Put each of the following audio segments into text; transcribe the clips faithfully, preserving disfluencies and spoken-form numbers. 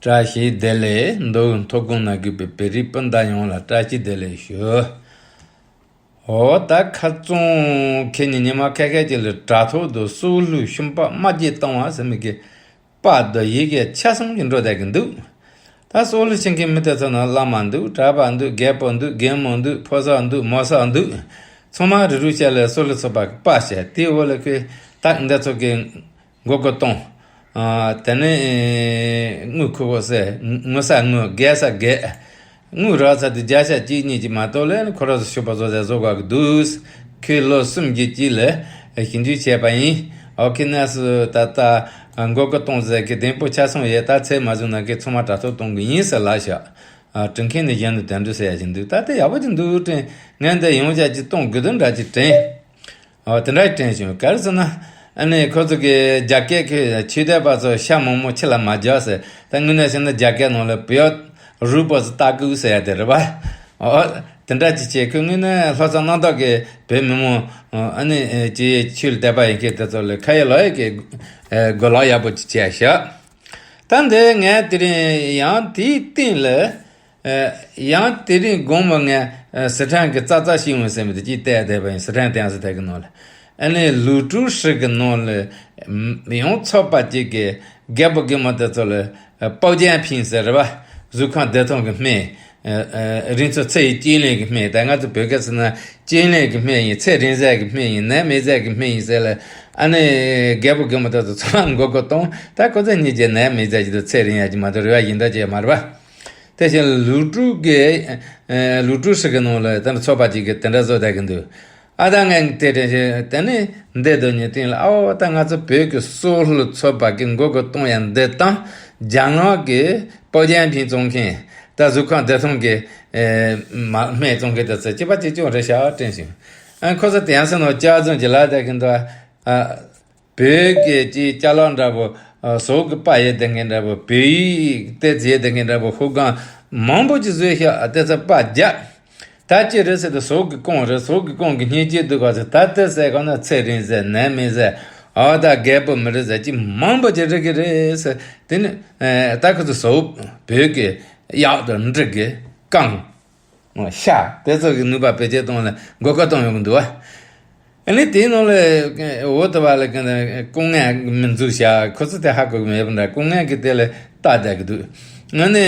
བཀྲ་ཤིས་བདེ་ལེགས། མདོ་དབུས་མཐོ་སྒང་ན་བཞུགས་པའི་བོད་རིགས་སྤུན་ཟླ་ཡོངས་ལ་བཀྲ་ཤིས་བདེ་ལེགས་ཞུ། འོ་ད་ཁ་རྩང་ཁྱེད་ཉིད་ཉི་མ་ཁ་ཤས་ཅིག་ལ་དྲ་ཐོག་ཏུ་སྲོག་བླུའི་ཤུན་པགས་རྨ་རྒྱུད་གཏོང་བ་ཟེར་མི་གི་པར་དང་ཡི་གེ་ཆ་ཚང་ཅིག་འགྲོ་བསྡད་ཀྱི་འདུག་ད་སྲོག་བླུ་བྱེད་མཁན་མི་དེ་ཚོ་ནང་བླ་མ་འདུག་གྲྭ་པ་འདུག་རྒད་པོ་འདུག་རྒན་མོ་འདུག་ཕོ་གསར་འདུག་མོ་གསར་འདུག་ཚང་མ་རི་རུ་བྱས་ལ་སྲོག་བླུ་ཚོགས་པ་གི་པར་བཤད། དེའི་འོག་ལ་ཁོས་ད་འདི་ཚོ་གི་མགོ་སྐོར་གཏོང་། ཨ། དེ་ནས་དངུལ་ཁུ་བོ་ཟེར། དངུལ་ས་དངུལ། རྒྱལ་ས་རྒྱལ། དངུལ་རག་ཚར་དུས་བརྒྱ་ཆ་གཅིག་གཉིས་ཀྱིས་མ་གཏོགས་ལས་ཁོ་རང་ཚོ་ཤོ་པ་བཟོ་ཟེར་བཟོ་དགོས་ཀྱི་འདུག་ཁོས་ལོ་གསུམ་གྱི་དཀྱིལ་ལ་ཞིབ་འཇུག་བྱས་པ་ཡིན། ཨོ་ཁེ་ནས་སུ་ད་ལྟ་མགོ་སྐོར་གཏོང་ཟེར་གི་དེང་པོ་ཆ་ཚང་ཡོད། ད་ཚད་མ་བཟུང་ན་གི་ཚང་མ་དྲ་ཐོག་གཏོང་གི་ཡིན་ཟེར་ལབ་ཤག་ཨ། དྲི་མཁན་ནི་གཞན་དུ་དོན་འགྲུབ་ཟེར་ཡ་ཞིག་འདུག་ད་ལྟ་ཡག་པོ་ཅིག་འདུག་དྲན། ངས་འདི་ཡོང་བྱ་ཅིག་གཏོང་དགོས་དོན་འདྲ་ཅིག་དྲན། ཨོ་དེ་འདྲ་དྲན་བྱུང་། ག་རེ་ཟེར་ན། ཨ་ནི་ཁོ་ཚོ་གི་རྒྱ་སྐད་ཁོས་ཆོས་དད་པ་ཚོ་ཤ་མང་མང་ཁྱི་ལ་མ་རྒྱག་ཟེར། ད་དངོས་གནས་བཤད་ན་རྒྱ་སྐད་ནང་ལ་不要 如果是大狗 ཟེར་ཡ་དེ་རེད་པ། ཨོ་དེ་འདྲ་ཅིག་བྱས། ཁོས་དངོས་གནས་ལྷག་བསམ་རྣམ་དག་གིས་བོད་མི་མང་ཨ་ནི་ཅིག་ཆོས་ལ་དད་པ་ཡིན་མཁན་དེ་ཚོ་ལ་ཁ་ཡ་ལོ་ཡ་གི་གོ་ལག་ཡག་པོ་ཅིག་བྱས་ཤག་ད་འདི་ངས་དེ་རིང་ཡང་དེའི་སྟེང་ལ། ཨ། ཡང་དེ་རིང་དགོང་མོ་ངས་ཨ། སི་ཁྲོན་གྱི་ཙ་ཙ་ཤིང་ཝུན་ཟེར་མི་དེ་ཅིག་བལྟས་བསྡད་པ་ཡིན། སི་ཁྲོན་ཏེང་ཙི་ཐའེ་གི་ནང་ལ། ཨ་ནི་ལུའུ་ཀྲུའུ་ཧྲི་གི་ནང་ལ་ཡང་ཚོགས་པ་ཅིག་གིས་རྒད་པོ་རྒན་མོ་དེ་ཚོ་ལ་ཨ། པའོ་ཅན་ཕིང་ཟེར་བ། གཟུགས་ཁམས་བདེ་ཐང་གི་སྨན། ཨ། ཨ། རིང་འཚོ་ཚེ་ཡི་སྐྱེས་ལན་གྱི་སྨན། ད་ང་ཚོ་བོད་སྐད་ཟེར་ན་སྐྱེས་ལན་གྱི་སྨན་ཡིན། ཚེ་རིང་ཟེར་གྱི་སྨན་ཡིན། ནད་མེད་ཟེར་གྱི་སྨན་ཡིན་ཟེར་ལ། ཨ་ནི་རྒད་པོ་རྒན་མོ་དེ་ཚོ་ཚང་མ་མགོ་སྐོར་གཏོང་། ད་ཁོ་ཚོ་གཉིས་ཀྱི་ནད་མེད་ཟེར་གྱི་འདུག་ཚེ་རིང་ཡ་གྱི་མ་གཏོགས་རེ་བ་ཡིན་ད་ཅི་ཡ་མ་རེད་པ། དེ་བཞིན་ལུའུ་ཀྲུའུ་གི་ཨ། ལུའུ་ཀྲུའུ་ཧྲི་གི་ནང་ལ་དེ་འདྲ་ཚོགས་པ་ཅིག་གིས་དེ་འདྲ་བཟོ་བསྡད་ཀྱི་འདུག་ཨ། ད་ངས་དེ་དྲན་བྱས། དེ་ནས་འདི་དོན་གཉིས་སྟེང་ལ། ཨའོ་ད་ང་ཚོ་བོད་ཀྱི་སྲོག་བླུ་ཚོགས་པ་གི་མགོ་སྐོར་གཏོང་ཡ་འདི་དང་རྒྱ་ནག་གི་པའོ་ཅན་ཕིང་བཙོང་མཁན། ད་གཟུགས་ཁམས་བདེ་ཐང་གི་ཨ། མ་སྨན་བཙོང་མཁན་དེ་ཚོ་གཅིག་པ་གཅིག་རྐྱང་རེད་ཤག་དྲན་བྱུང་། ཨ། ཁོ་ཚོ་དེང་སང་ནང་སྐྱག་རྫུན་གྱི་ལབ་བསྡད་ཀྱི་འདུག་ཨ། བོད་ཀྱི་ཅིག་ཅ་ལག་འདྲ་པོ། ཨ། ཟོག་གི་པར་ཡོད་བསྡད་མཁན་འདྲ་པོ། བོད་ཡིག་ཏོག་ཙམ་ཡོད་བསྡད་མཁན་འདྲ་པོ། ཤོག་གུ་མང་པོ་ཅིག་བཟོས་ཤག་དེ་ཚོ་པར་རྒྱག་ད་ཅི་རེད་ཟེར་དུས་ཟོག་གི་རྐང་རེད། ཟོག་གི་རྐང་གི་སྙིང་རྗེ་འདུག་ག་ཟེར། ད་དེ་ཟེར་ག་ན་ཚེ་རིང་ཟེར། ནད་མེད་ཟེར། ཨ། ད་རྒད་པོ་མི་རེད་ཟེར། ཅི་མང་པོ་ཅིག་རེད་གི་རེད་ཟེར། དེ་ནི་ཨ། ད་ཁོ་ཚོ་ཟོག་བོད་ཀྱི་གཡག་དང་འབྲི་གི་རྐང་། ཤ་དེ་ཚོ་གི་ནུས་པ་བེད་སྤྱོད་གཏོང་ལ་མགོ་སྐོར་གཏོང་ཡོང་གི་འདུག་བ། ཨ་ནི་དེའི་ནང་ལ་འོག་ཏུ་བ་ལ་སྐུ་ངལ་མི་འཛུགས་བྱ། ཁོ་ཚོ་དེ་ཧ་གོ་གི་མེད་པ་འདྲ། སྐུ་ངལ་གི་དེ་ལ་ལྟ་བསྡད་ཀྱི་འདུག་ཨ་ནི་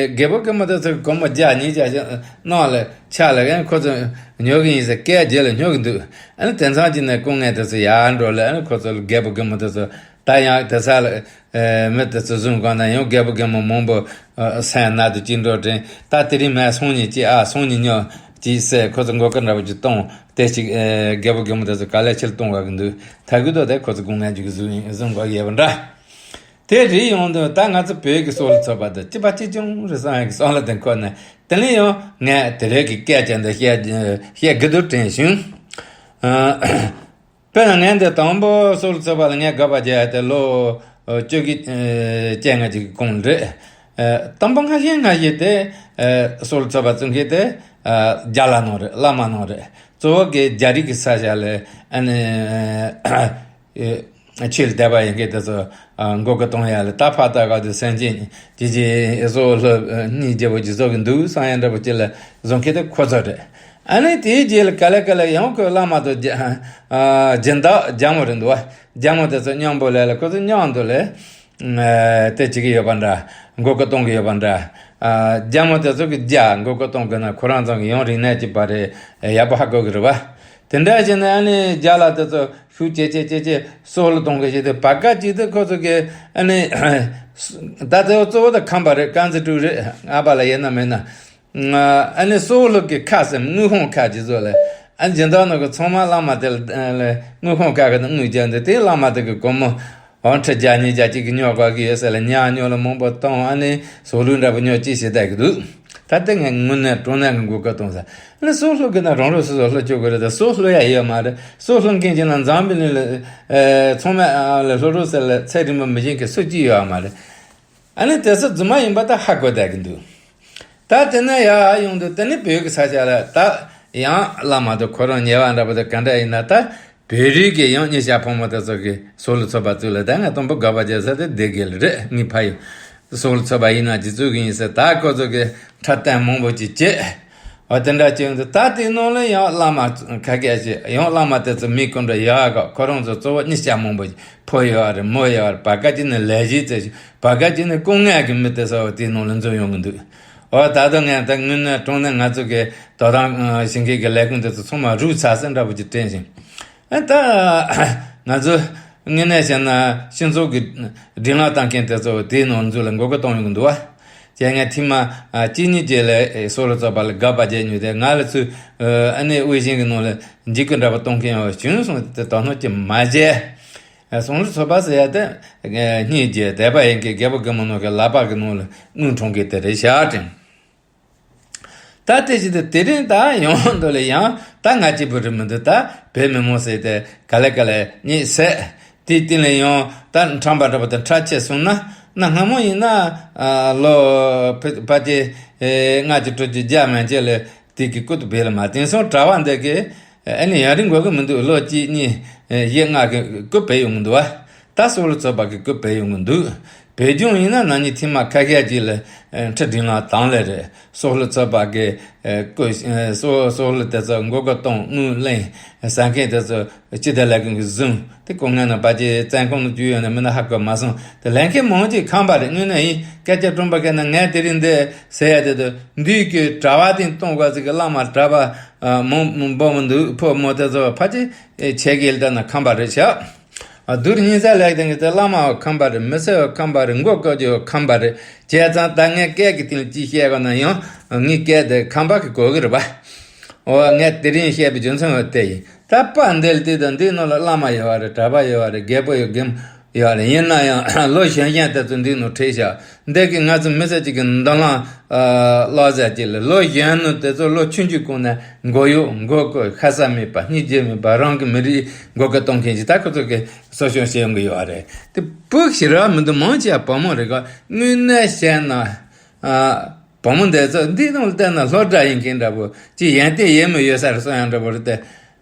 རྒད་པོ་རྒན་མོ་དེ་ཚོ་གི་སྒོར་མོ་བརྒྱ་ཉིས་བརྒྱ་ཞིག་གནང་ལ་ཆ་ལ། ཨ་ནི་ཁོ་ཚོ་ཉོ་གི་ཡིན་ཟེར་སྐད་རྒྱག་ལ་ཉོ་གི་འདུག་ཨ་ནི་དེང་སང་ཅིག་ནས་སྐུ་ངལ་དེ་ཚོ་ཡར་འགྲོ་ལ། ཨ་ནི་ཁོ་ཚོ་ལ་རྒད་པོ་རྒན་མོ་དེ་ཚོ་ད་ཡང་དེ་ས་ལ། ཨེ། མི་དེ་ཚོ་བཟུང་གང་ན་ཡང་རྒད་པོ་རྒན་མོ་མང་པོ་ཨ། སེམས་ནད་དུ་ཅིག་འགྲོ་དྲན། ད་དེ་རིང་མ་སང་ཉིན་ཅིག་ཨ། སང་ཉིན་ཉོ་ཅིག་ཟེར་ཁོ་ཚོ་མགོ་སྐོར་འདྲ་པོ་ཅིག་གཏོང་། དེ་ཅིག་ཨེ། རྒད་པོ་རྒན་མོ་དེ་ཚོ་ག་ལེ་ཕྱིར་གཏོང་བ་གི་འདུག་ད་གི་དོ་དེ་ཁོ་ཚོ་དགུང་ངན་ཅིག་གི་བཟུང་བཟུང་དགོས་ཡོད་པ་འདྲ། དེ་རེད། ཡོང་དུས་ད་ང་ཚོ་བོད་ཀྱི་སྲོག་བླུ་ཚོགས་པ་དེ་གཅིག་པ་གཅིག་རྐྱང་རེད་བསམ་ཡག་གི་བསམ་བློ་དེ་འཁོར་ནས། དེ་ནས་ཡང་ངས་དེ་རིང་གི་སྐད་ཆ་འདི་བཤད་བཤད་དགོས་འདུག་དྲན་བྱུང་། ཨ། དཔེར་ན་ངས་འདི་དང་པོ་སྲོག་བླུ་ཚོགས་པ་ལ་ངས་དགག་པ་བརྒྱབ་ཡ་དེ་ལོ་བཅུ་དགུ་བཅོ་ལྔ་ཅིག་གི་གོང་རེད། དང་པོ་སྔ་ཤོས་སྔ་ཤོས་དེ་སྲོག་བླུ་ཚོགས་པ་བཙུགས་མཁན་དེ་རྒྱ་ལ་ནང་རེད། བླ་མ་ནང་རེད། གཙོ་བོ་གི་རྒྱ་རིགས་ཀྱི་ས་ཆ་ལ་ཨ་ནི་ཆོས་ལ་དད་པ་ཡོད་མཁན་དེ་ཚོ་མགོ་སྐོར་གཏོང་ཡ་ལ། ད་ཕར་ལྟ་ག་དུས་སེམས་ཅན་ཅི་ཅི་སྲོག་བླུ་སྙིང་རྗེ་པོ་ཅིག་བཟོ་གི་འདུག་བསམ་ཡ་འདྲ་པོ་ཅིག་ལ་བཟོ་མཁན་དེ་ཁོ་ཚོ་རེད། ཨ་ནི་དེའི་རྗེས་ལ་ག་ལེ་ག་ལེ་ཡང་ཁོའི་བླ་མ་དང་རྒྱ་ཨ་སྦྱིན་བདག་རྒྱ་མོ་རེད་འདུག་བ། རྒྱ་མོ་དེ་ཚོ་མཉམ་པོ་ལས་ལ་ཁོ་ཚོ་མཉམ་དུ་ལས་ཨ་དེ་བྱེད་ཀྱི་ཡོད་པ་འདྲ། མགོ་སྐོར་གཏོང་གི་ཡོད་པ་འདྲ། ཨ་རྒྱ་མོ་དེ་ཚོ་གི་རྒྱ་མགོ་སྐོར་གཏོང་དགོས་ན་ཁོ་རང་ཚོ་གི་ཡང་རིག་གནས་ཀྱི་བར་རེ་ཡག་པོ་ཧ་གོ་གི་རེད་བ། དེ་འདྲ་བྱས་ན་ཨ་ནི་རྒྱ་ལ་དེ་ཚོ་ཤུགས་ཆེ་ཆེ་ཆེ་ཆེ་སྲོག་བླུ་གཏོང་གི་བྱེད་དུས་བར་སྐབས་ཅིག་ཏུ་ཁོ་ཚོ་གི་ཨ་ནི་ད་དེ་གཙོ་བོ་དེ་ཁམས་པ་རེད། དཀར་མཛེས་ཕྲུག་རེད། ཨ་ཕ་ལ་ཡིན་ན་མིན་ན། ཨ་ནི་སྲོག་བླུ་གི་ཁ་ཟེར། དངུལ་ཁང་ཁ་ཅིག་བཟོ་ལ། ཨ་སྦྱིན་བདག་ནང་གི་ཚང་མ་བླ་མ་དེ་ལ་དངུལ་ཁང་ཁ་གི་དངུལ་རྒྱག་འདུག་དེ་བླ་མ་དེ་གི་སྒོར་མོ་ཨང་ཁྲི་བརྒྱ་ཉིས་བརྒྱ་གཅིག་གི་ཉོ་དགོས་ཀྱི་ཡོད་ཟེར་ལ། ཉག་ཉོག་ལ་མང་པོ་གཏོང་། ཨ་ནི་སྲོག་བླུ་འདྲ་པོ་ཉོ་ཅི་བྱེད་བསྡད་ཀྱི་འདུག་ད་དེ་ངས་དངོས་གནས་དྲང་གནས་ཀྱི་མགོ་སྐོར་གཏོང་ས། ཨ་ནི་སྲོག་བླུ་གི་ན་རང་རང་སོ་སོ་བླུ་བཅུག་གི་རེད། ད་སྲོག་བླུ་ཡ་ཡོད་མ་རེད། སྲོག་བླུ་མཁན་གྱི་ན་འཛམ་བུ་གླིང་ལ་ཨེ་ཚང་མ་ཨ་ལ་བླུ་རོགས་ཟེར་ལ་ཚད་རིང་པོ་མི་ཤེས་མཁན་སུ་གཅིག་ཡོད་མ་རེད། ཨ་ནི་དེ་ཚོ་རྫུན་མ་ཡིན་པ་ད་ཧ་གོ་བསྡད་ཀྱི་འདུག་ད་དེ་ནས་ཡར་ཡོང་དུས་དེ་ནི་བོད་ཀྱི་ས་ཆ་ལ་ད་ཡང་བླ་མ་དང་ཁོ་རང་ཉེ་བ་འདྲ་པོ་དང་ག་འདྲ་ཡིན་ན། ད་བོད་རིགས་ཀྱི་ཡང་ཉེ་ཤ་ཕོ་མོ་དེ་ཚོ་གི་སྲོག་བླུ་ཚོགས་པ་བཙུགས་ལ། ད་ང་དང་པོ་དགག་པ་བརྒྱབ་ས་དེ་སྡེ་དགེ་ལ་རེད། ངའི་ཕ་ཡུལ་ སོགས་ལ་མཚོན་པ་ཡིན་ན་རྗེ་བཙུན་གྱི་ཡིན་ཟེར། ད་ཁོ་ཚོ་གི་འཁྲབ་སྟོན་མང་པོ་ཅིག་བྱས། འོ་དེ་འདྲ་བྱས་འདུག་ད་དེའི་ནང་ལ་ཡང་བླ་མ་ཁ་ཤས་ཤིག་ཡང་བླ་མ་དེ་ཚོ་མི་ཀུན་འདྲ་ཡག་ག་ཁོ་རང་ཚོ་གཙོ་བོ་གཉིས་ཆ་མང་པོ་ཕོ་ཡོད་རེད། མོ་ཡོད་རེད། བར་ག་ཅིག་ནི་ལས་བྱེད་ཚོ་ཞིག་བར་ག་ཅིག་ནི་སྐུ་ངལ་གྱི་མི་དེ་ཚོ་དེའི་ནང་ལ་འཛུལ་ཡོང་གི་འདུག་འོ་ད་དུང་ངས་ད་དངོས་གནས་དྲང་གནས་ང་ཚོ་གི་དོ་དམ་བྱེད་མཁན་གྱི་ལས་ཁུངས་དེ་ཚོ་ཚང་མ་རུལ་ཚར་ཟེར་འདྲ་པོ་ཅིག་དྲན་ཞིང་། ཨ་ད་ང་ཚོ་དངོས་གནས་བཤད་ན་སྤྱི་ཚོགས་ཀྱི་སྒྲིག་ལམ་བཏང་མཁན་དེ་ཚོ་དེའི་ནང་འཛུལ་ལ་མགོ་སྐོར་གཏོང་ཡོང་གི་འདུག་བ། བྱས་ངས་ཐེངས་མ་གཅིག་གཉིས་རྗེས་ལ་སོགས་ལ་རྩོད་པ་ལ་དགག་པ་བྱས་མྱོང་དེ། ང་ལ་ཚུར་ཨ་ནི་དབུས་ཤིང་གི་ནང་ལ་འཇིགས་སྐུལ་འདྲ་པོ་གཏོང་མཁན་ཡང་བྱུང་སོང་། དེ་དོ་སྣང་ཅིག་མ་བྱས། སོགས་ལ་རྩོད་པ་ཟེར་ཡ་དེ་སྙིང་རྗེ་དད་པ་ཡིན་མཁན་རྒད་པོ་རྒད་མོ་ནང་གི་ལག་པ་གི་ནང་ལ་དངུལ་འཕྲོག་མཁན་དེ་རེད་བཞག་དྲན། ད་དེ་བཞིན་དུ་དེ་རིང་ད་ཡོང་འདུག་ལ་ཡང་ད་ང་གཅིག་པུ་རེད་མི་འདུག་ད་བོད་མི་མང་ཟེར་ཏེ་ག་ལེ་ག་ལེ་གཉིད་སད། དེའི་སྟེང་ལ་ཡང་ད་ཁྲམ་པ་འདྲ་པོ་དང་ཁྲག་ཆད་སོང་ན། གནའ་སྔ་མོ་ཡིན་ན་ཨ་ལོ་ཕལ་ཕལ་ཆེར་ལྔ་བཅུ་དྲུག་ཅུ་བརྒྱ་མན་ཆད་ལ་དེ་གི་སྐུ་དུ་བེད་ལ་མ་བཏང་སོང་། གྲྭ་བ་འདི་གི་ཨ་ནི་ཡང་རིང་དགོས་ཀྱི་མི་འདུག་ལོ་གཅིག་གཉིས་བཞི་ལྔ་གི་སྐུ་བེད་ཡོང་གི་འདུག་བ། ད་སོགས་ལ་རྩོད་པ་གི་སྐུ་བེད་ཡོང་གི་འདུག་བོད་ལྗོངས་ཡིན་ན་ན་ནིང་ཐེངས་མ་ཁ་ཤས་ཅིག་ལ་ཁྲི་སྒྲིང་ལ་དང་ལེ་རེད། སོགས་ལ་རྩོད་པ་གི་སྐུ་སོགས་སོགས་ལ་དེ་ཚོ་མགོ་སྐོར་གཏོང་དངུལ་ལེན་ཟ་མཁན་དེ་ཚོ་སྤྱི་བདེ་ལས་ཁུངས་ཀྱིས་བཟུང་། དེ་སྐུ་ངལ་ན་ཕལ་ཆེར་བཙོན་ཁང་ནང་བཅུག་ཡོད་ན་མིན་ན་ཧ་གོ་མ་སོང་། དེ་ལས་མཁན་མང་ཆེ་ཁམས་པ་རེད། དངོས་གནས་ཡིན་སྐད་ཆ་དྲང་པོ་བཤད་ན་ངས་དེ་རིང་འདི་ཟེར་ཡ་དེ་དུ་འདུས་ཀྱི་གྲྭ་བ་དེ་གཏོང་དགོས་ཟེར་གི་བླ་མ་གྲྭ་པ་མང་པོ་མི་འདུག་ཕོ་མོ་དེ་ཚོ་ཕལ་ཆེར་ཆེ་གེ་ལྟ་ན་ཁམས་པ་རེད་ཤག་བསྡུར་ཉིན་ས་ལེགས་དེང་གི་དེ་བླ་མའོ་ཁམས་པ་རེད། མི་སེར་བ་ཁམས་པ་རེད། མགོ་བཀོད་རྒྱུ་ཁམས་པ་རེད། བྱས་ཙང་ད་ངས་སྐད་ཀྱི་སྟེང་ཅི་བཤད་གོ་ན་ཡང་ངའི་སྐད་དེ་ཁམས་པ་གི་གོ་གི་རེད་པ། འོ་ངས་དེ་རིང་བཤད་པའི་རྒྱུ་མཚན་བ་དེ་ཡིན། ད་པ་འདི་ལ་དེ་དང་འདིའི་ནང་ལ་བླ་མ་ཡོད་བ་རེད། གྲྭ་པ་ཡོད་བ་རེད། རྒད་པོ་ཡོད་རྒན་ཡོད་བ་རེད། ཡིན་ན་ཡང་ལོ་གཞོན་གཞོན་དེ་ཚོ་འདིའི་ནང་ཁྲིད་བཞག་འདི་གི་ང་ཚོ་མི་སེར་གཅིག་གི་མདུན་ལམ་ཨ་བརླག་ཟེར་གྱི་ལ། ལོ་གཞོན་ནུ་དེ་ཚོ་ལོ་ཆུང་ཆུང་གོང་ནས་མགོ་གཡོག་མགོ་བསྐོར་ཁ་ས་མེད་པ་སྙིང་རྗེ་མེད་པ་རང་གི་མི་རིགས་མགོ་སྐོར་གཏོང་མཁན་ཅིག་ད་ཁོ་ཚོ་གི་གསོ་སྐྱོང་བྱེད་ཡོང་གི་ཡོད་རེད། དེ་བུ་ཞེ་དྲག་མི་འདུག་མང་ཆེ་བ་བུ་མོ་རེད་ག་དངོས་གནས་བཤད་ན་ཨ་བུ་མོ་འདི་ཚོ་འདི་ནང་ལ་བལྟས་ན་སློབ་གྲྭ་ཡིན་མཁན་འདྲ་པོ་ཅིག་ཡོན་ཏན་ཡོད་མི་ཡོད་ས་རེད་སོང་ཡང་འདྲ་པོ་རེད་དེ།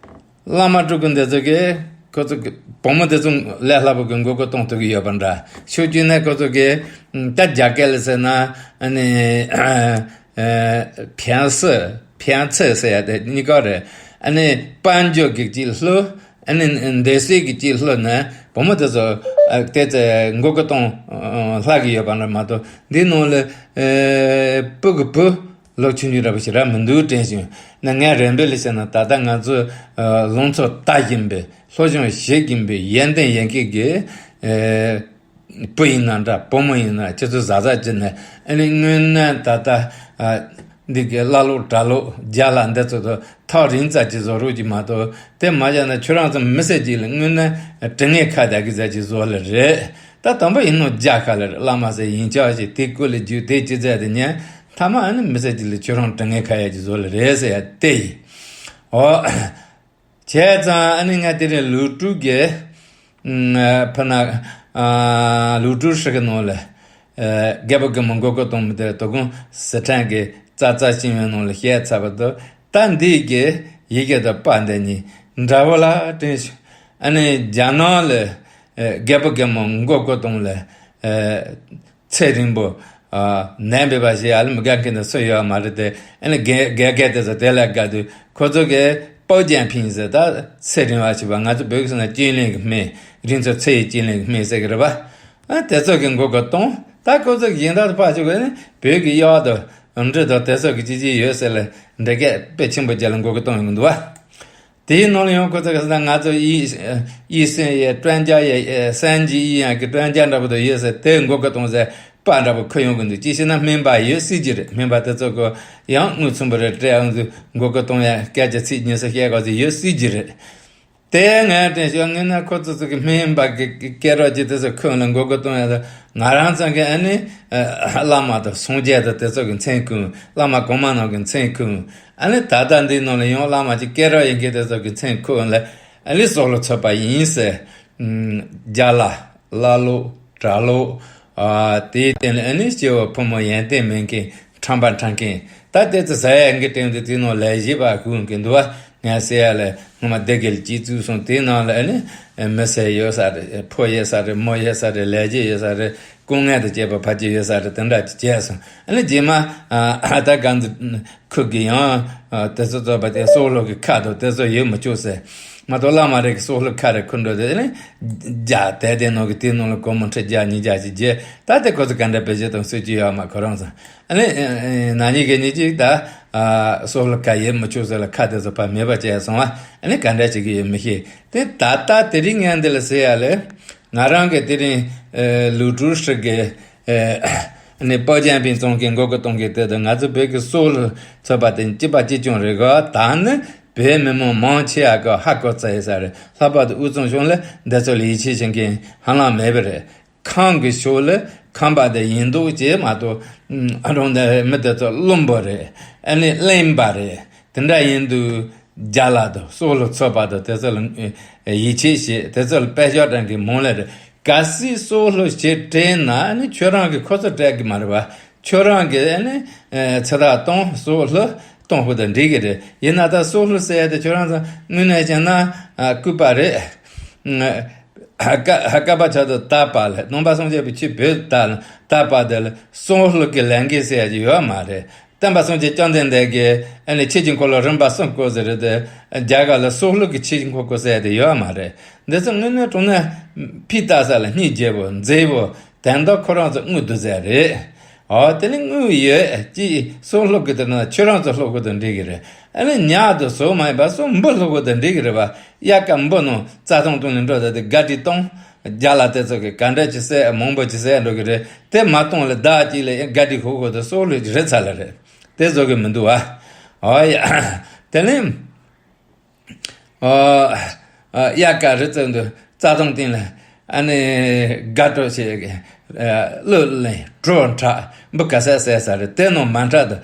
བླ་མ་སྤྲུལ་སྐུ་འདི་ཚོ་གིས་ཁོ་ཚོ་གི་བུ་མོ་དེ་ཚོ་ལས་སླ་པོ་གི་མགོ་སྐོར་གཏོང་ཐུབ་ཀྱི་ཡོད་པ་འདྲ། ཤོད་རྒྱུ་ནས་ཁོ་ཚོ་གིས་ད་རྒྱ་སྐད་ལ་ཟེར་ན་ཨ་ནི་ཕན་སི་ཕན་ཚི་ཟེར་ཡ་དེ་གཉིས་ཀ་རེད། ཨ་ནི་དཔལ་འབྱོར་གྱི་ཅིག་བསླུ། ཨ་ནི་འདོད་སྲེད་ཀྱི་ཅིག་བསླུ་ནས་བུ་མོ་དེ་ཚོ་ཨ་དེ་ཚོ་མགོ་སྐོར་གཏོང་སླ་གི་ཡོད་པ་འདྲ་མ་གཏོགས་འདི་ནང་ལ་ཨ་བུ་གི་བུ། ལོ་ཆུང་ཆུང་འདྲ་པོ་ཞིག་རག་མི་འདུག་དྲན་བྱུང་། ན་ངས་རེ་འབོད་ལ་བྱས་ན་ད་ལྟ་ང་ཚོ་ལང་ཚོ་ལྟ་བཞིན་པའི་སློབ་སྦྱོང་བྱེད་བཞིན་པའི་ཡོན་ཏན་ཡོད་མཁན་གྱི་བུ་ཡིན་ན་འདྲ་བུ་མོ་ཡིན་ན་ཁྱེད་ཚོ་གཟབ་གཟབ་བྱས་ནས་ཨ་ནི་དངོས་གནས་ད་ལྟ་འདི་གི་བླ་ལོག་གྲྭ་ལོག་རྒྱ་ལ་འདི་ཚོ་དང་ཐག་རིང་ཙམ་ཅིག་བཟོ་རོགས་ཀྱིས་མ་གཏོགས་དེ་མ་བྱས་ན་ཁྱོད་རང་ཚོ་མི་སེར་གཅིག་ལ་དངོས་གནས་དྲི་ངན་ཁ་བརྡ་གི་ཙམ་ཅིག་བཟོ་ལེ་རེད། ད་དང་པོ་ཡིན་ནོ་རྒྱ་ཁ་ལ་བླ་མ་ཟེར་ཡིན་ཆོག་ཞིག་དེ་སྐུ་ལ་རྒྱུ་དེ་ཅི་ཟེར་དེ་ཉན་ཐ་མ་ཨ་ནི་མི་ཟེར་གྱི་ལ་ཁྱོད་རང་དྲི་ངན་ཁ་ཡ་གྱི་བཟོ་ལ་རེད་ཟེར་ཡ་དེ་ཡིན། འོ། བྱས་ཙང་ཨ་ནི་ང་དེ་རིང་ལུགས་སྒྲུབ་ཀྱི་ཕ་ན་ལུགས་སྒྲུབ་ཧྲི་གི་ནང་ལ་རྒད་པོ་རྒད་མོ་མགོ་སྐོར་གཏོང་མི་དེ་དོ་དགོང་སི་ཁྲོན་གྱི་ཙ་ཙ་ཤིང་བའི་ནང་ལ་བཤད་ཚར་བ་དང་ད་འདི་གི་ཡི་གེ་དང་པ་འདི་གཉིས་འདྲ་བོ་ལ་དྲན་བྱུང་། ཨ་ནི་རྒྱ་ནག་ལ། རྒད་པོ་རྒད་མོ་མགོ་སྐོར་གཏོང་ལ། ཚེ་རིང་པོ། ནད་འབེབས་པ་ཞིག་ཨ་ལ་མི་དགའ་མཁན་དེ་སུ་ཡོད་མ་རེད་དེ། ཨ་ནི་རྒད་རྒད་རྒད་དེ་ཚོ་དེ་ལ་དགའ་དུས་ཁོ་ཚོ་གིས་པའོ་ཅན་ཕིང་ཟེར་ད་ཚེ་རིང་བ་ཞིག་པ་ང་ཚོ་བོད་ཀྱི་སོང་ན་རྐྱེན་ལན་གྱི་སྨན་རིང་ཚོ་ཚེ་ཡི་རྐྱེན་ལན་གྱི་སྨན་ཟེར་གི་རེད་པ། ཨ་དེ་ཚོ་གི་མགོ་སྐོར་གཏོང་ད་ཁོ་ཚོ་གི་ཡིན་ད་ཕ་ཆུ་གི་ནི་བོད་ཀྱི་གཡག་དང་འབྲི་དང་དེ་ཚོ་གི་ཅི་ཅི་ཡོད་ཟེར་ལ་འབྲི་སྐད་དཔེ་ཆེན་པོ་རྒྱག་ལ་མགོ་སྐོར་གཏོང་ཡོང་གི་འདུག་བ། དེའི་ནང་ལ་ཡང་ཁོ་ཚོ་ག་ཟེར་ན་ང་ཚོ་ཡིད་ཡིད་སེམས་ཡི་ཀྲོན་ཅ་ཡི་སན་ཇི་ཡི་ཡང་གི་ཀྲོན་ཅ་འདྲ་པོ་དང་ཡོད་ཟེར་དེ་མགོ་སྐོར་གཏོང་ཟེར་པ་འདྲ་པོ་ཁོ་ཡོང་གི་འདུག་ཅི་ཞེ་ན་སྨན་པ་ཡོད་སྲིད་ཀྱི་རེད། སྨན་པ་དེ་ཚོ་གོ་ཡང་དངུལ་ཚོང་པ་རེད་དྲན་ཡང་ཚོ་མགོ་སྐོར་གཏོང་ཡ་སྐད་ཆ་ཚིག་ཉུང་ས་བཤད་ག་ཚོ་ཡོད་སྲིད་ཀྱི་རེད། དེ་ངས་དྲན་ཤོག་ངས་ན་ཁོ་ཚོ་ཚོ་གི་སྨན་པ་གི་སྐད་རོགས་ཀྱི་དེ་ཚོ་ཁོང་ལ་མགོ་སྐོར་གཏོང་ཡ་ཚོ་ང་རང་ཚོ་གི་ཨ་ནི་བླ་མ་དང་སངས་རྒྱས་དང་དེ་ཚོ་གི་མཚན་ཁུངས་བླ་མ་གོང་མ་རྣམས་གི་མཚན་ཁུངས། ཨ་ནི་ད་ལྟ་འདི་ནང་ལ་ཡང་བླ་མ་གཅིག་སྐད་རོགས་ཡིན་མཁན་དེ་ཚོ་གི་མཚན་ཁུར་ལ་ཨ་ནི་སོགས་ལ་ཚོད་པ་ཡིན་ཟེར། རྒྱ་ལ་བླ་ལོག་གྲྭ་ལོག་ཨ་དེའི་སྟེང་ལ་ཨ་ནི་སྐྱེ་བོ་ཕོ་མོ་ཡོན་ཏན་མེད་མཁན་ཁྲམ་པ་ཁྲམ་མཁན་ད་ལྟའི་ཚེ་ཟ་ཡ་འགི་སྟེང་དུ་དེ་ནང་ལས་བྱེད་པ་ཁུར་མཁན་འདུག་བ། ངས་ཟེར་ཡ་ལ་སྔོན་མ་སྡེ་དགེ་ལ་སྐྱེས་ཚུལ་སོང་དེའི་ནང་ལ་ཨ་ནི་མི་སེར་ཡོད་ས་རེད། ཕོ་ཡོད་ས་རེད། མོ་ཡོད་ས་རེད། ལས་བྱེད་ཡོད་ས་རེད། སྐུ་ངལ་དང་བཅས་པ་ཕལ་ཆེར་ཡོད་ས་རེད། དེ་འདྲ་ཅིག་བྱས་སོང་། ཨ་ནི་རྗེས་མ་ཨ་ད་ག་འདི་ཁུལ་གྱི་ཡང་ཨ་དེ་ཚོ་ཚོགས་པ་དེ་སྲོག་བླུ་གི་ཁ་དང་དེ་ཚོ་ཡོད་མི་ཆོག་ཟེར། མ་གཏོགས་བླ་མ་རེ་གི་སྲོག་བླུ་ཁ་རེ་ཁུར་འགྲོ་དེ་ནི་རྒྱ་དེ་དེ་ནང་གི་དེ་ནང་ལ་སྒོར་མོ་ཁྲི་བརྒྱ་ཉིས་བརྒྱ་ཅིག་བརྗེ། ད་དེ་ཁོ་ཚོ་ག་འདྲ་བེད་སྤྱོད་གཏོང་སྲིད་ཀྱི་ཡོད་མ་ཁོ་རང་ཚོ། ཨ་ནི་ན་ནིང་གི་ཉིན་གཅིག་ད་ཨ་སྲོག་བླུ་ཁ་ཡོད་མི་ཆོག་ཟེར་ལ་ཁ་དེ་ཚོ་ཕར་མེད་པ་བྱས་སོང་བ། ཨ་ནི་ག་འདྲ་བྱེད་ཀྱི་ཡོད་མི་ཤེས། དེ་ད་ལྟ་དེ་རིང་ངས་འདི་ལ་ཟེར་ཡ་ལས། ང་རང་གི་དེ་རིང་ཨ་ལུའུ་ཀྲུའུ་ཧྲི་གི་ཨ་ནི་པོ་ཅན་ཕིང་ཙུང་གི་འགོ་བཀོད་གཏོང་གི་དེ་དང་ང་ཚོ་བོད་ཀྱི་སྲོག་བླུ་ཚོགས་པ་དེ་གཅིག་པ་གཅིག་རྐྱང་རེད་གོ། ད་ནི་བོད་མི་མང་མང་ཆེ་བ་གི་ཧ་གོ་ཚར་ཡོད་ས་རེད། ལྷག་པར་དུ་དབུས་གཙང་གཞུང་ལ་འདི་ཚོ་ལ་ཡིད་ཆེས་བྱེད་མཁན་ཧ་ལམ་མེད་པ་རེད། ཁམས་ཀྱི་ཕྱོགས་ལ་ཁམས་པ་དེ་ཡིན་མདོག་བྱེད་མ་གཏོགས། ཨ་རུང་དེ་མི་དེ་ཚོ་བླུན་པོ་རེད། ཨ་ནི་གླེན་པ་རེད། དེ་འདྲ་ཡིན་དུས་རྒྱ་ལ་དང་སྲོག་བླུ་ཚོགས་པ་དང་དེ་ཚོ་ལ་ཡིད་ཆེས་བྱེད། དེ་ཚོ་ལ་དཔེ་ཤོག་དྲན་གི་མང་ལེ་རེད། གལ་སྲིད་སྲོག་བླུ་བྱེད་དྲན་ན་ཨ་ནི་ཁྱོད་རང་གི་ཁོ་ཚོ་སྤྲད་གི་མ་རེད་བ། ཁྱོད་རང་གི་ཨ་ནི་ཚེ་ཐར་གཏོང་། སྲོག་བླུ་གཏོང་ཕོད་དང་འགྲིག་གི་རེད། ཡིན་ན་ད་སྲོག་བླུ་ཟེར་ཡ་དེ་ཁྱོད་རང་ཚོ་དངོས་གནས་བྱས་ན་ཨ་སྐུད་པ་རེད། ཀ་ཀ་པ་ཆ་དང་དག་པ་ལ་ནང་པ་སངས་རྒྱས་པའི་ཆོས་བོད་དག་དག་པ་དེ་ལ་སྲོག་བླུ་གི་ལས་འགན་ཟེར་ཡ་ཅིག་ཡོད་མ་རེད། སྟོན་པ་སངས་རྒྱས་བཅོམ་ལྡན་འདས་ཀྱིས་ཨ་ནི་ཆོས་ཀྱི་འཁོར་ལོ་རིམ་པ་གསུམ་བསྐོར་ཟེར་རེད་དེ། རྒྱ་གར་ལ་སྲོག་བླུ་གི་ཆོས་ཀྱི་འཁོར་བསྐོར་ཟེར་ཡ་དེ་ཡོད་མ་རེད། འདི་ཚོ་དངོས་གནས་དྲང་གནས་ཕུས་བཏབ་ས་ལ་སྙིང་རྗེ་བོ་མཛེས་བོ། དོན་དག་ཁོ་རང་ཚོ་དངུལ་བསྡུ་ཟེར་རེད། ཨོ་དེ་ནི་དངུལ་ཡོད་ཅིག་སྲོག་བླུ་གི་དེ་ན་ཁྱོད་རང་ཚོ་བླུ་གི་དང་འགྲིག་གི་རེད། ཨ་ནི་ཉག་དང་ཟོག་མ་ཡིན་པ་སྲོག་འབུ་བླུ་གི་དང་འགྲིག་གི་རེད་བ། དབྱར་ཁ་འབུ་ནང་རྩྭ་ཐང་སྟེང་ལ་འགྲོ་ད་དེ་ག་དྲི་གཏོང་། རྒྱ་ལ་དེ་ཚོ་གི་ག་འདྲ་ཅིག་བསད་མང་པོ་ཅིག་བསད་འགྲོ་གི་རེད། དེ་མ་གཏོང་ལ་བདག་གཅིག་ལ་ཡང་ག་དྲི་ཧུ་ཧུ་དང་སྲོག་བླུ་རེད་ཚར་ལ་རེད། དེ་བཟོ་གི་མི་འདུག་བ། ཨོ་ཡ། དེ་ནི། ཨ་ཨ་དབྱར་ཁ་རི་རྩེ་འདུག་རྩྭ་ཐང་སྟེང་ལ་ཨ་ནི་དགའ་སྤྲོ་བྱེད་ཀྱི་ཨ་གླུ་ལེན་བྲོ་འཁྲབ་འབུ་ག་ས་ཟེར་ས་རེད། དེ་ནང་མ་འཁྲབ་དང་།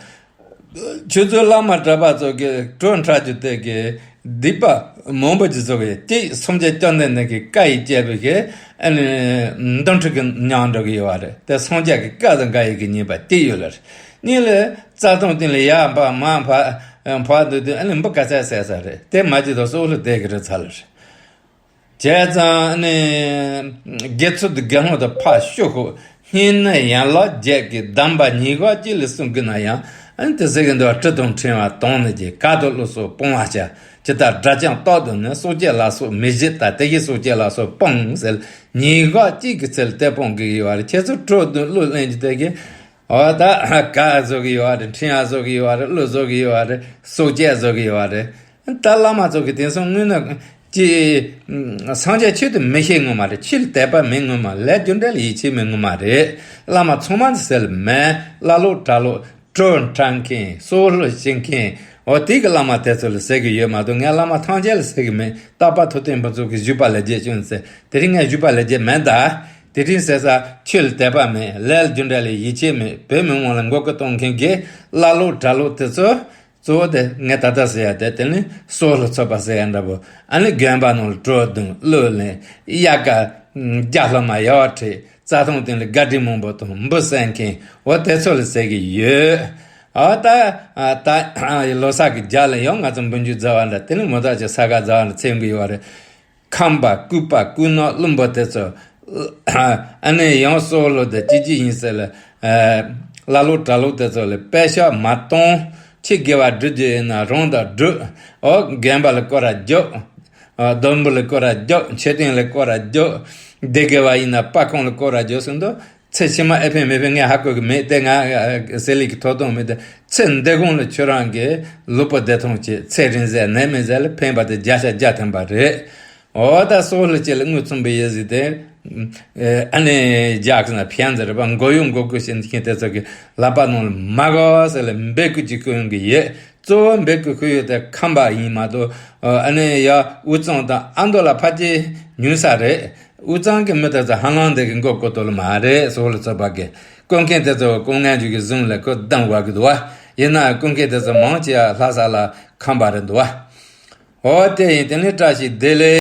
ཁྱོད་ཚོའི་བླ་མ་གྲྭ་པ་ཚོ་གི་བྲོ་འཁྲབ་རྒྱུ་དེ་གི་སྡིག་པ་མང་པོ་ཅིག་བཟོ་གི་ཡོད། གཅིག་སངས་རྒྱས་བཅོམ་ལྡན་འདས་ཀྱི་བཀའ་ཡིས་བཅས་པའི་གི་ཨ་ནི་འདུམ་འགྲིག་གི་མྱང་འགྲོ་གི་ཡོད་བ་རེད། དེ་སངས་རྒྱས་ཀྱི་བཀའ་དང་འགལ་ཡི་གི་ཉེས་པ་གཅིག་ཡོད་ལ་རེད། གཉིས་ལ་རྩྭ་ཐང་སྟེང་ལ་ཡར་འཕགས་མར་འཕགས་འཕགས་འདུག་དུས་ཨ་ནི་འབུ་ག་ཚད་ཟེར་ས་རེད། དེ་མ་བྱེད་དང་སྲོག་བླུ་བསྡད་ཀྱི་རེད་ཚར་ལ་རེད། བྱས་ཙང་ཨ་ནི་དགེ་ཚུལ་དང་དགེ་སློང་དང་ཕར་ཤོག་ཤོག་སྙིང་ནི་ཡན་ལག་བརྒྱད་ཀྱི་གདམས་པ་ཉིད་དགག་གཅིག་ལས་གསུངས་གི་ན་ཡང་། ཨ་ནི་དེ་ཟེར་གི་འདུག་བ། གྲི་དང་ཕྲེང་བ་དོང་ནས་འཇིག་གར་དང་གླུ་སོགས་སྤོང་བར་བྱ། ཇི་ལྟར་སྒྲ་ཅན་རྟག་ཏུ་ནི། སྲོག་གཅད་ལ་སོགས་མི་བྱེད་ལྟར། དེ་བཞིན་སྲོག་གཅད་ལ་སོགས་སྤོང་ཟེར། ཉིད་དགག་གཅིག་གི་ཚུལ་དེ་སྤོང་གི་ཡོད་རེད། ཁྱེད་ཚོ་བྲོ་དང་གླུ་ལེན་གྱི་དེ་གི། འོ་ད་གར་བཟོ་གི་ཡོད་རེད། ཕྲེང་བ་བཟོ་གི་ཡོད་རེད། གླུ་བཟོ་གི་ཡོད་རེད། སྲོག་གཅད་བཟོ་གི་ཡོད་རེད། ད་བླ་མ་ཚོ་གི་དེང་སང་དངོས་གནས་ཀྱི་སངས་རྒྱས་ཆོས་དེ་མི་ཤེས་ངོ་མ་རེད། ཆོས་ལ་དད་པ་མེད་ངོ་མ། ལས་རྒྱུ་འབྲས་ལ་ཡིད་ཆེས་མེད་ངོ་མ་རེད། བླ་མ་ཚང་མ་ཟེར་ལ་མེད། ཀླ་ཀློ་གྲྭ་ལོག་བྲོ་འཁྲབ་མཁན། སྲོག་བླུ་བྱེད་མཁན། འོ་དེ་གི་བླ་མ་དེ་ཚོ་ལ་ཟེར་གི་ཡོད་མ་གཏོགས་ངས་བླ་མ་ཐམས་ཅད་ལ་ཟེར་གི་མེད། རྟག་པར་ཐུབ་བསྟན་ཕུན་ཚོགས་ཀྱིས་བཞུགས་པ་ལ་རྗེས་བྱུང་ཟེར། དེ་རིང་ངས་བཞུགས་པ་ལ་རྗེས་མེད་ད། དེ་རིང་ཟེར་ས་ཆོས་ལ་དད་པ་མེད། ལས་ལ་རྒྱུ་འབྲས་ལ་ཡིད་ཆེས་མེད། བོད་མི་མང་ལ་མགོ་སྐོར་གཏོང་མཁན་གྱི་ཀླ་ཀློ་གྲྭ་ལོག་དེ་ཚོ། གཙོ་བོ་དེ་ངས་ད་ལྟ་ཟེར་ཡ་དེ་དེ་ནི་སྲོག་བླུ་ཚོགས་པ་ཟེར་ཡ་འདྲ་པོ། ཨ་ནི་དགོན་པ་ནང་ལ་བྲོ་བརྡུང་གླུ་ལེན། དབྱར་ཁ་རྒྱ་ལྷག་མ་ཡག་པོ་ཁྲིད། རྩྭ་ཐང་སྟེང་ལ་དགའ་སྤྲོ་མང་པོ་དང་འབུ་བསད་མཁན། འོ་དེ་ཚོ་ལ་ཟེར་གི་ཡོད། ཨ་ད་ཨ་ད་ལོ་གསར་གི་རྒྱབ་ལ་ཡང་ང་ཚོ་འབུལ་རྒྱུ་ཟླ་བ་འདྲ། དེ་ནི་མོ་ད་ཅིག་ས་ག་ཟླ་བ་འདྲ་འཚེམ་གི་ཡོད་པ་རེད། ཁམས་པ་སྐུད་པ་སྐུད་ནག་བླུན་པོ་དེ་ཚོ། ཨ་ནི་ཡང་སྲོག་བླུ་དེ་གཅིག་གཅིག་ཡིན་ཟེར་ལ། ཀླ་ཀློ་གྲྭ་ལོག་དེ་ཚོ་ལ་དཔེ་ཤག་མ་གཏོང་། ཆོས་དགེ་བ་སྒྲུབ་རྒྱུ་ཡིན་ན་རང་དང་སྒྲུབ། འོ་དགོན་པ་ལ་སྐོར་ར་རྒྱོབ། ཨ་སྡོང་པོ་ལ་སྐོར་ར་རྒྱོབ། མཆོད་རྟེན་ལ་སྐོར་ར་རྒྱོབ། སྡེ་དགེ་བ་ཡིན་ན་སྤ་ཁང་ལ་སྐོར་ར་རྒྱོབ་ཟེར་འདུག་ཚེ་ཕྱི་མ་ཨེ་ཕན་མི་ཕན་ངས་ཧ་གོ་གི་མེད་དེ། ང་ཟེར་ལས་ཀྱི་ཐོབ་ཐང་མེད་དེ། ཚེ་འདི་གུང་ལ་ཁྱོད་རང་གི་ལུས་པོ་བདེ་ཐང་བྱེད། ཚེ་རིང་ཟེར་ནད་མེད་ཟེར་ལ་ཕན་པ་དེ་བརྒྱ་ཆ་བརྒྱ་ཐམ་པ་རེད། འོ་ད་སྲོག་བླུ་བྱེད་ལ་དངུལ་ཚོང་པའི་ཡེ་ཟི་དེ། ཨ་ནི་རྒྱག་ན་ཕན་ཟེར་བ་མགོ་གཡུག་མགོ་སྐོར་བྱེད་མཁན་དེ་ཚོ་གི་ལག་པ་ནང་ལ་མ་དགའ་ཟེར་ལ་འབོད་སྐུལ་ཅིག་སྐུལ་ཡོང་གི་ཡོད། གཙོ་བོ་འབོད་སྐུལ་ཁུལ་ཡོད་དེ་ཁམས་པ་ཡིན་མ་གཏོགས། ཨ་ནི་ཡ་དབུས་གཙང་དང་ཨ་མདོ་ལ་ཕལ་ཆེར་ཉུང་ས་རེད། དབུས་གཙང་གི་མི་དེ་ཚོ་ཧ་ལམ་དེ་གི་མགོ་སྐོར་ཐུབ་ལ་མ་རེད། སྲོག་བླུ་ཚོགས་པ་གི་སྐུ་མཁན་དེ་ཚོ་སྐུ་ངལ་འཇུག་གི་བཟུང་ལ་ཁོ་བསྡམ་དགོས་ཀྱི་འདུག་བ། ཡིན་ན་སྐུ་མཁན་དེ་ཚོ་མང་ཆེ་བ་ལྷ་ས་ལ་ཁམས་པ་རེད་འདུག་བ། འོ་དེ་ཡིན། དེ་ནས་བཀྲ་ཤིས་བདེ་ལེགས།